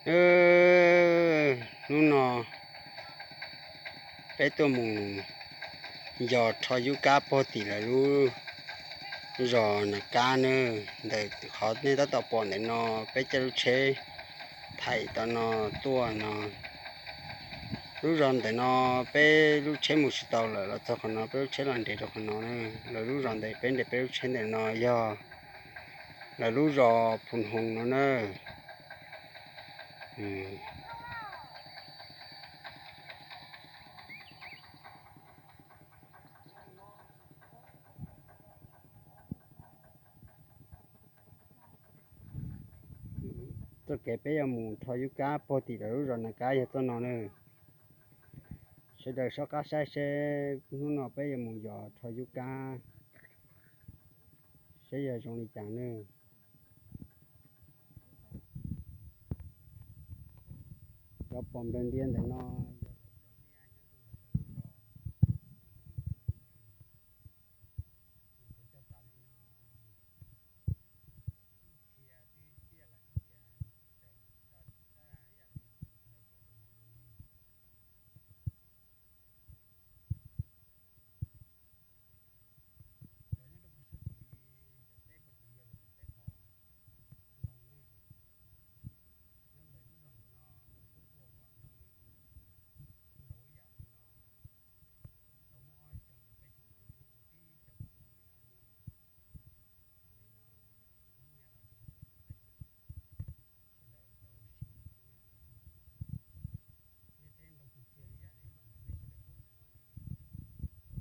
Hnub no peb tuaj mus yos rho yub kab puag tim lawv lub zos Nas Kab na. Ntawm qhov nej tab tom pom ntawm no, peb caij lub tsheb thaim tom no tuaj no. Lub zos ntawm no peb lub tsheb mus tsis tau lawm, los txog qhov no peb lub tsheb los nres rau qhov no na. Lawv lub zos ntawm peb nres peb lub tsheb ntawm no yog lawv lub zos Phu Hoo no na. Txoj kev peb yuav mus rho yub kab puag tim lawv lub zos Nas Kab yog txoj no na. Sawv daws soj qab saib seb hnub no peb yuav mus yos rho yub kab seb yog zoo li cas na. Cov pom nplawg ntias ntawm no yog lawv cov liaj nyob rau ntawm lawv lub zos Phu Hoo ntawm no na. Nyuam qhuav cog tas li no, ib txhia twb ciaj lawm, ib txhia tsaws daj daj ib yam li no rau sawv daws pom ntawm no na. Cov nyob rau puag sab tid, cov teb puag tid yog lawv cov teb qos ntoo na. Nyob ntawm lub zos ntawm no lawv kuj ua qos ntoo ntau ib yam li no. Tau muaj ob xyoos lawm peb xyoos no lawv yeej ua tib co qos ntoo li no na. Ces no kuv muab nyiaj los rau peb sawv daws tau siv xwb na. Ntiaj teb ntau kawg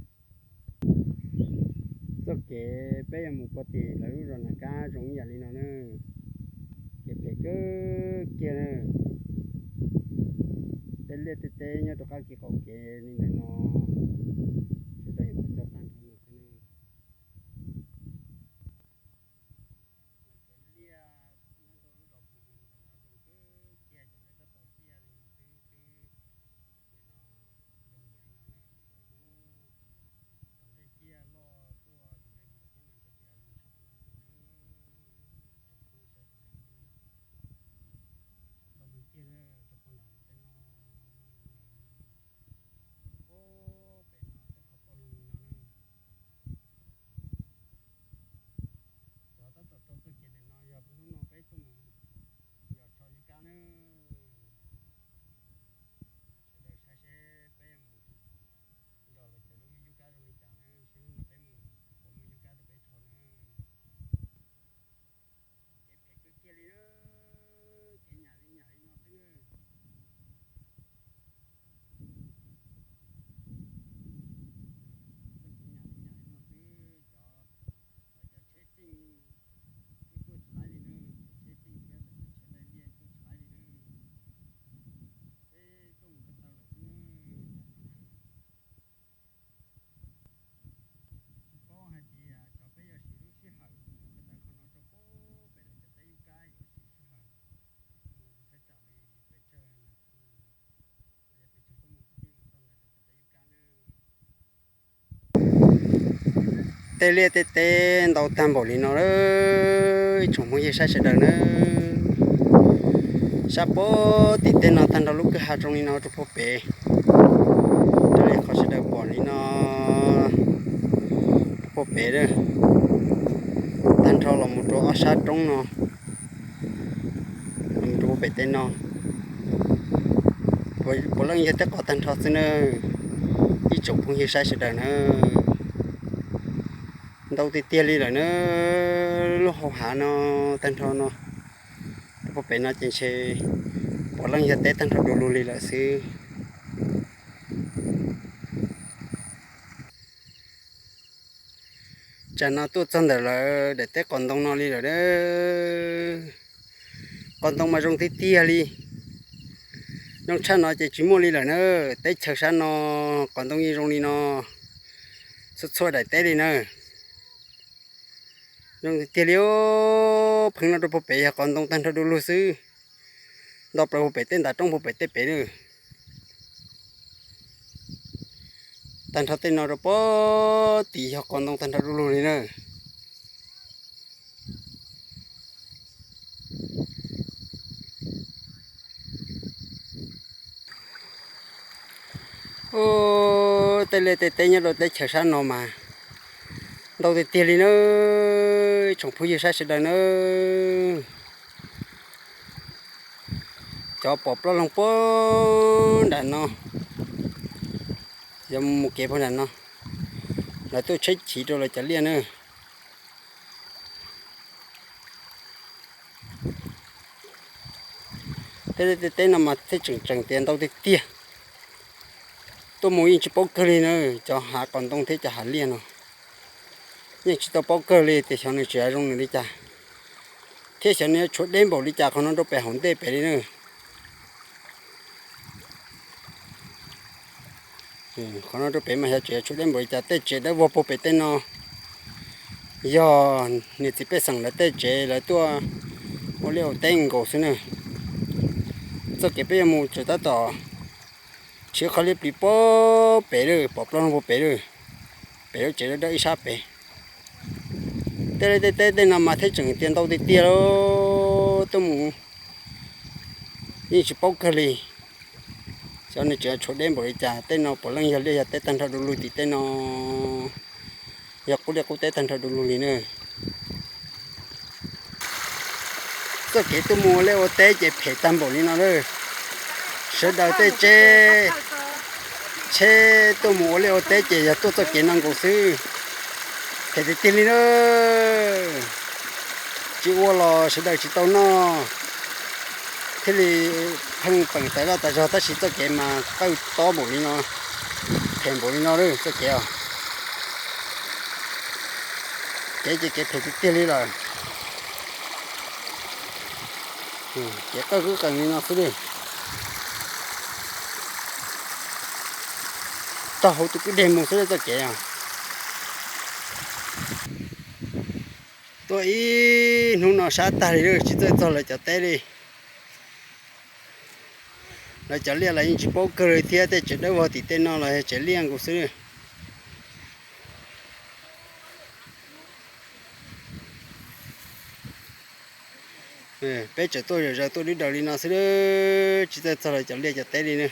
kiag li yam li qhov ntawd nej sawv daws pom ntawm no na. Txoj kev peb yuav mus puag tim lawv lub zos Nas Kab zoo ib yam li no na. Kev phem kawg kiag na. Tej liaj tej teb nyob rau qab kev qaum kev li ntawm no, sawv daws yuav mus txog tag nrho no xwb na. Lawv cov liaj nyob rau lub zos Phu Hoo ntawm no zoo kawg kiag, cov liaj tab tom ciaj li no xwb xwb. Ces no zoo npaum li no na, lawv hnub tom ntej ciaj loj tuaj tus dej huam thiab mas ntshe tias zoo tshaj qhov no ntxiv na. Cov phooj ywg sawv daws, ntau kawg kiag na, rau puag nram tej no, lawv puag pem no tej qhov poj loog li no na. Cov tab tom rau txoj kev ntawm no yog hnub no peb tuaj mus yos rho yub kab na. Sawv daws saib seb peb yuav mus yos lawv cov lub yub kab zoo li cas na, seb hnub no peb mus puas muaj yub kab rau peb rho na. Kev phem kawg kiag li na, kev nyam li nyam li no xwb na. Txoj kev nyam li nyam li no xwb, cov, lawv cov tsheb xeej kuj tuaj tsis laib li na, cov tsheb xeej thiab lawv cov tsheb laij liaj tuaj tsis laib li na. Peb tuaj mus ko taw lawm xwb na, cas no na. Tsis paub hais tias xyov peb yuav siv lub sij hawm mus ko taw qhov no rau puag pem lawv cov teb yub kab yuav siv sij hawm mus thaj tsam li pes tsawg nas this, los yog pes tsawg kob moos thiaj mus txog ntawm lawv cov teb yub kab na. Tej liaj tej teb ntau tag npaum li no lawm, ib tsoom phooj ywg saib sawv daws na. Sab puag tim tej no tag nrho lub kwj ha zoo li no rau puag pem, raws li qhov sawv daws pom li no rau puag pem, tag nrho los mus rau ob sab roob no, los mus rau puag pem tej no. Puav leej yog tej qos tag nrho xwb na, ib tsoom phooj ywg saib sawv daws na. Ntau tiag tiag li lawm na, lub hau hav no tag nrho no, rau puag pem no ces ntshe puav leej yog teb tag nrho du lug li lawm xwb. Tsam no tuaj txog ntawm lawv daim teb qos ntoo no li lawm na. Qos ntoo mas zoo tiag tiag li. Zoo tshaj no ces tsis muaj li lawm na. Teb chaws sab no qos ntoo yeej zoo li no txhua txhua daim teb li na. Zoo tiag tiag li. Pheej no rau puag pem yog qos ntoo tag nrho du lug xwb. Nto plaws puag pem tej ntav roob puag pem tej pem na. Tag nrho tej no rau puag tim yog qos ntoo tag nrho du lug li na. Ub, tej liaj tej teb nyob rau teb chaws sab no mas ntau tiag tiag li nawb, tsoom phooj ywg saib sawv daws nawb. Cov pom plaub loog puag nram no, yog mus kev puag nram no, lawv tuaj tsheb chiv rau lawv cov liaj na. Tej liaj tej teb no mas thiaj tseem tseem tias ntau tiag tiag. Tuaj mus yeej tsis paub kawg li na, cov hav qos ntoo thiab cov hav liaj no yeej tsis tau paub kawg li tias xyov nws tseem zoo nws li cas, thiab xyov nws yuav tshuav deb npaum li cas qhov no rau pem hauv ntej pem li na. Qhov no rau pem mas xyov tseem yuav tshuav deb npaum li cas. Tej tsev dawb vog puag pem tej no yog niam txiv pej xeem lawv tej tsev, lawv tuaj ua liaj ua teb nkaus xwb na. Txoj kev peb yuav mus tseem tab tom tshiav qhov liaj plis puag pem lawm, pom plaub no puag pem lawm, pem lub tsev dawb dawb ib sab pem. Tej liaj tej teb tej no mas thiaj tseem tias ntau tiag tiag li, tuaj mus yeej tsis paub kawg li. Xyov nws tseem tshuav deb npaum li cas, tej no puav leej yog liaj yog teb tag nrho du lug tim tej no, yog qub liaj qub teb tag nrho du lug li na. Txoj kev tuaj mus ua liaj ua teb ces phem tag npaum li no na. Sawv daws tej tsev, tsheb tuaj mus ua liaj ua teb ces yog tuaj txoj kev no nkaus xwb. Phem tiag tiag li na. Tsis ua los sawv daws tsis tau noj, thiaj li pheej peem tawv laj tas zog, tab sis txoj kev mas qawj tob npaum li no, phem npaum li no lawm txoj kev os. Kev ces kev phem tiag tiag li lawm. Kev qawj qwb qees li no xwb li. Taug hauv tus kwj deg mus xwb txoj kev os. Tuaj ib hnub no sab tag li, tsis txawj txog lawv cov teb li. Lawv cov liaj los yeej tsis paub kawg li thiab, tej tsev dawb vog tim tej no los yog tsev liaj nkaus xwb. Peb tseem tuaj zom zaws tuaj dwb daws li no xwb, tsis txawj txog lawv cov liaj cov teb li na.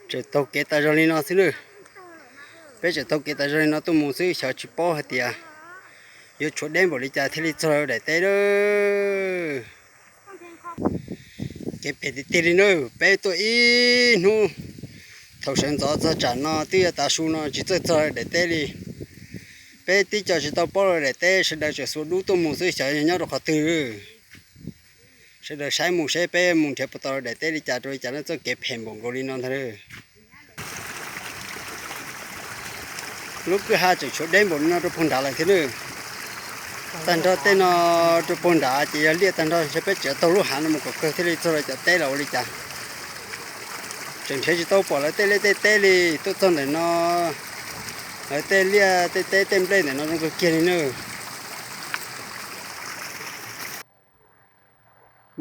Tseem taug kev tas zog li no xwb na. Peb tseem taug kev tas zog li no tuaj mus xwb, xyov tsis paub hais tias yuav tshuav deb npaum li cas thiaj li txog lawv daim teb lawm. Kev phem tiag tiag li na, peb tuaj ib hnub, thaum sawv ntxov txog tsam no twb yuav tav su no tsis txawj txog lawv daim teb li. Peb tib co tsis tau paub lawv daim teb, sawv daws tseem xuas dub tuaj mus xwb, xyov yog nyob rau qhov twg. Sawv daws saib mus seb peb mus nrhiav puas tau lawv daim teb li cas rau li cas na, txoj kev phem npaum nkaus li no ntag. Lub kwj ha tseem tshuav deb npaum li no rau puag nrad lawm thiab na. Tag nrho tej no rau puag nrad ces yog liaj tag nrho, ntshe peb tseem taug lub hav no mus kom kawg thiaj li txog lawv cov teb los ua li cas. Tseem nrhiav tsis tau pom lawv tej liaj tej teb li, tuaj txog ntawm no lawv tej liaj tej teb tej nplej ntawm no zoo kawg kiag li na.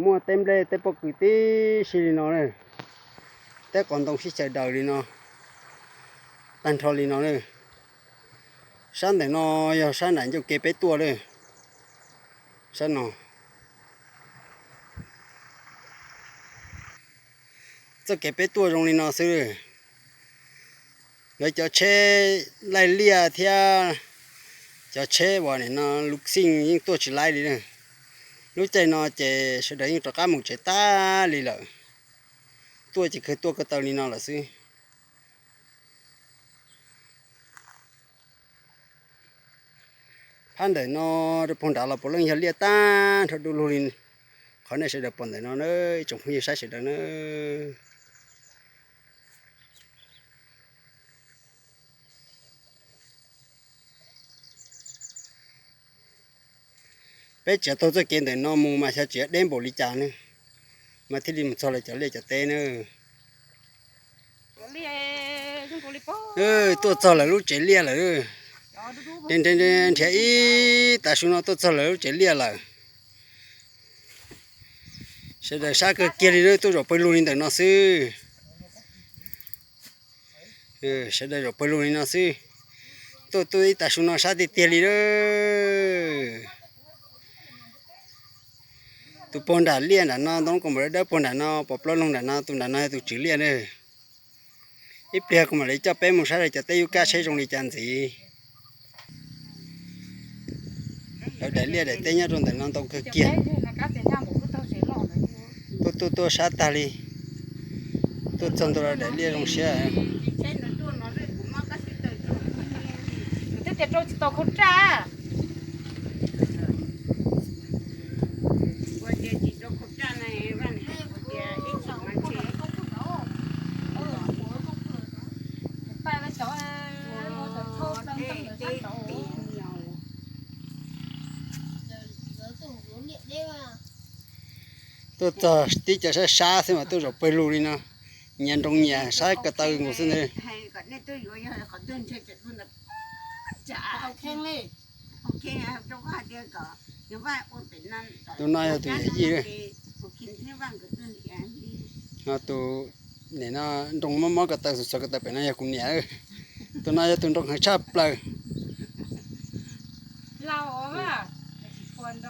Muaj tej nplej tej pob kws tib si li no na, tej qos ntoo sib xyaw daws li no, tag nrho li no na. Sab ntawm no yog sab nram ncauj ke peb tuaj na, sab no. Txoj kev peb tuaj zoo li no xwb. Lawv cov tsheb laij liaj thiab cov tsheb uas nim no luv xij yeej tuaj tsis laib li na. Lub caij no ces sawv daws yeej rov qab mus tsev tag li lawm. Tuaj ces kawg tuaj ko taw li no lawm xwb. Phab ntawm no rau puag nrad los puav leej yog liaj tag nrho du lug li qhov nej sawv daws pom ntawm no na, ib tsoom phooj ywg saib sawv daws na. Peb tseem taug txoj kev ntawm no mus mas xyov tseem deb npaum li cas ne, mas thiaj li mus txog lawv cov liaj cov teb na. Tuaj txog lawv lub tsev liaj lawm. Nrhiav ib tav su no tuaj txog lawv lub tsev liaj lawm. Sawv daws sab kawg kiag li, tuaj zaum pawg lug li ntawm no xwb. Sawv daws zaum pawg lug li no xwb. Tuaj tuaj ib tav su no sab tiag tiag li lawm. Tus puag nram liaj nram no, ntoo kaus mom dawb dawb puag nram no, pos plaub loog nram no, tus nram no yog tus tswv liaj na. Ib pliag kuv mam li coj peb mus saib lawv cov teb yub kab saib zoo li cas ntxiv. Lawv daim liaj daim teb nyob rau ntawm no ntau kawg kiag. Tuaj tuaj tuaj sab tag li, tuaj txog ntua lawv daim liaj zoo siab. Tuaj txog tib co sab sab xwb mas tuaj zaum pawg lug li no, nyias nroos nyias sab ko taw nkaus xwb ntag. Tus no yog tus yawm yij, ho tus nim no nroos mob mob ko taw xuav xuav ko taw pem no yog kuv niam. Tus no yog tus nroos heev tshaj plaws.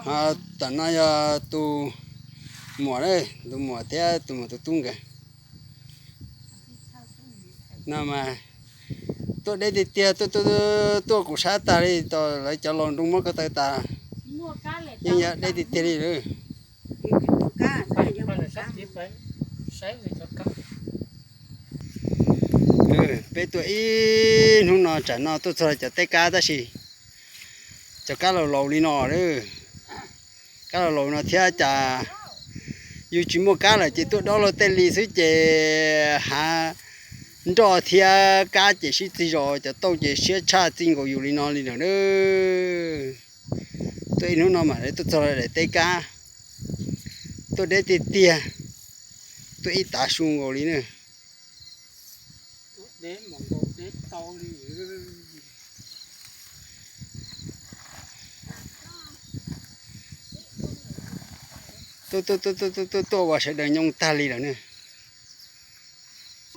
Ho tam no yog tus muam, tus muam thiab tus muam tus tub nkawd. No mas tuaj deb tiag tiag, tuaj tuaj kuv sab tag li, lawv cov laus nroos mob ko taw tas, yeej yog deb tiag tiag li lawm. Peb tuaj ib hnub no tsam no tuaj txog cov teb kab tab sis cov kab laus laus li no, kab laus laus no thiab cas yus tsis muaj kab lawm ces tuaj dob luag tej li xwb ces hav nroj thiab kab ces sib txig zos, cov tauj ces siab tshaj txij nkaus yus li no li lawm na. Tuaj ib hnub no mam li tuaj txog daim teb kab, tuaj deb tiag tiag, tuaj ib tav su nkaus li na. Tuaj tuaj tuaj tuaj tuaj ua sawv daws nyoo tag li lawm na.